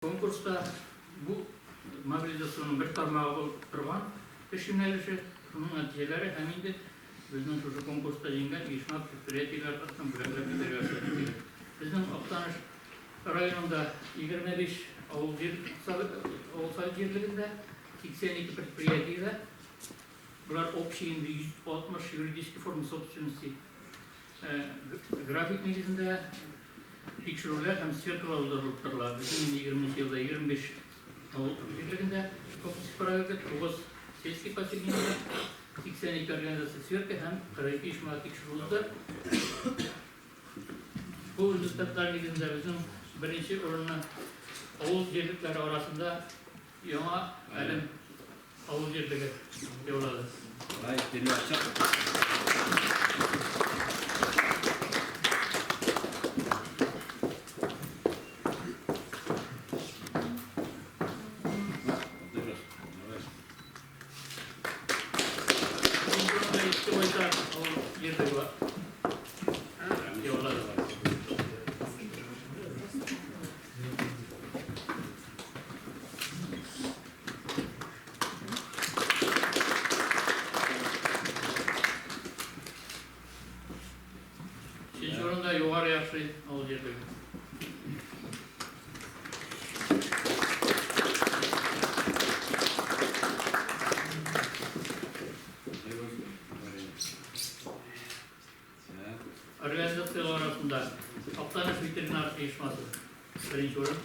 Конкурста бу мобилизациянең бер тармагы булып торган эш юнәлеше, шуның нәтиҗәләре һәм инде безнең шушы конкурста җиңгән оешма предприятиеләр артыннан бүләкләп китәргә рөхсәт ителә. Безнең Актаныш районында 25 авыл җир авыл совет җирлегендә 82 предприятиедә болар общий инде 160 юридический форма собственности график нигезендә тикшерүләр һәм сверкалар уздырылып торыла. Безнең инде 20 нче елда 25 авыл җирлегендә комплекс проверка, 9 сельский поселениедә 82 организация сверка һәм 42 оешмада тикшерү узды. Бу результатлар нигезендә безнең беренче урынны авыл җирлекләре арасында Яңа Әлем авыл җирлеге яулады. Икенче урында Иске Байтар авыл җирлеге яулады. Өченче урында Югары Яхшый авыл җирлеге. Организацияләр арасында Актаныш ветеринар оешмасы беренче урын.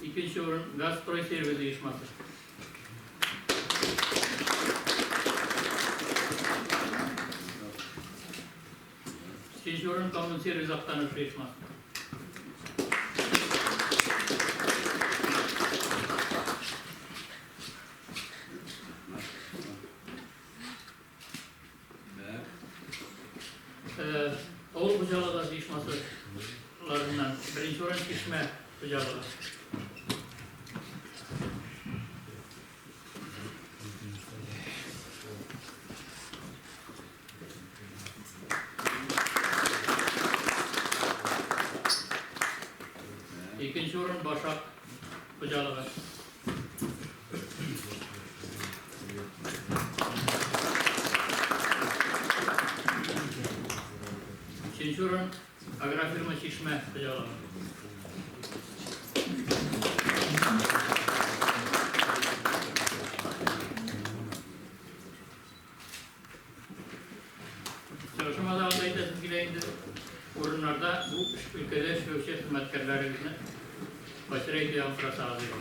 Икенче урын Газстройсервис оешмасы. Өченче урын Коммунсервис Актаныш оешмасы. Авыл хуҗалыгы оешмасыларыннан беренче урын Чишмә хуҗалыгы. Икенче урын Башак хуҗалыгы. Өченче урын Агрофирма Чишмә хуҗалыгы. Чыгышыма да әйтәсем килә инде, урыннарда бу өлкәдә эшләүче хезмәткәрләрегезне кайсы әйтә ягын сорасагыз иде.